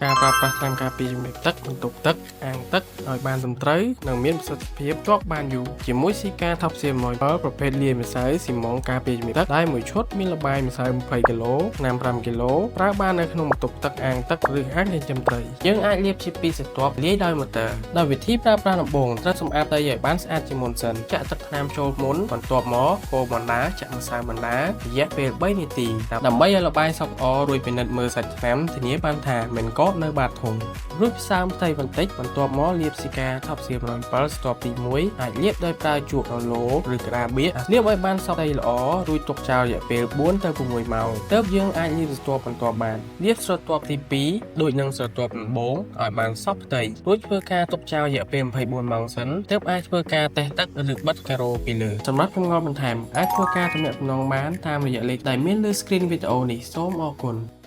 ការប្រើប្រាស់ថ្នាំការពារជំងឺទឹកបន្ទប់ទឹកអាងទឹកឲ្យបានត្រឹមត្រូវនិងមានប្រសិទ្ធភាពជាប់បានយូរជាមួយស៊ីកាថប់សៀម1ប្រភេទលាយម្សៅស៊ីម៉ងការពារជំងឺទឹកដែលមួយឈុតមានល្បាយម្សៅ20គីឡូថ្នាំ5គីឡូប្រើបាននៅក្នុងបន្ទប់ទឹកអាងទឹកឬអាងចិញ្ចឹមត្រីយើងអាចលាបជាពីរស្រទាប់លាយដោយម៉ូទ័រដោយវិធីប្រើប្រាស់ដំបូងត្រូវសម្អាតដីឲ្យបានស្អាតជាមុនសិនចាក់ទឹកថ្នាំចូលមុនបន្ទាប់មកកូរបណ្ដាចាក់ម្សៅបណ្ដារយៈពេល3នាទីដើម្បីឲ្យល្បាយសព្វល្អរួចពិនិត្យមើលសាច់ថ្នាំធានាបានថាមិនកកនៅបាតធុងរួចផ្សើមផ្ទៃបន្តិចបន្ទាប់មកលាបស៊ីកាថប់សៀម107ស្ទាប់ទី1អាចលាបដោយប្រើជក់រលោឬក្តារបៀកលាបឲ្យបានសព្វផ្ទៃល្អរួចទុកចោលរយៈពេល4ទៅ6ម៉ោងទើបយើងអាចលាបស្រទាប់បន្ទាប់បានលាបស្រទាប់ទី2ដូចនឹងស្រទាប់ដំបូងឲ្យបានសព្វផ្ទៃរួចធ្វើការទុកចោលរយៈពេល24ម៉ោងសិនទើបអាចធ្វើការតេស្តទឹកឬបិទការ៉ូពីលើសម្រាប់ចម្ងល់បន្ថែមអាចធ្វើការទំនាក់ទំនងបានតាមរយៈលេខដែលមានលើ screen វីដេអូនេះសូមអរគុណ។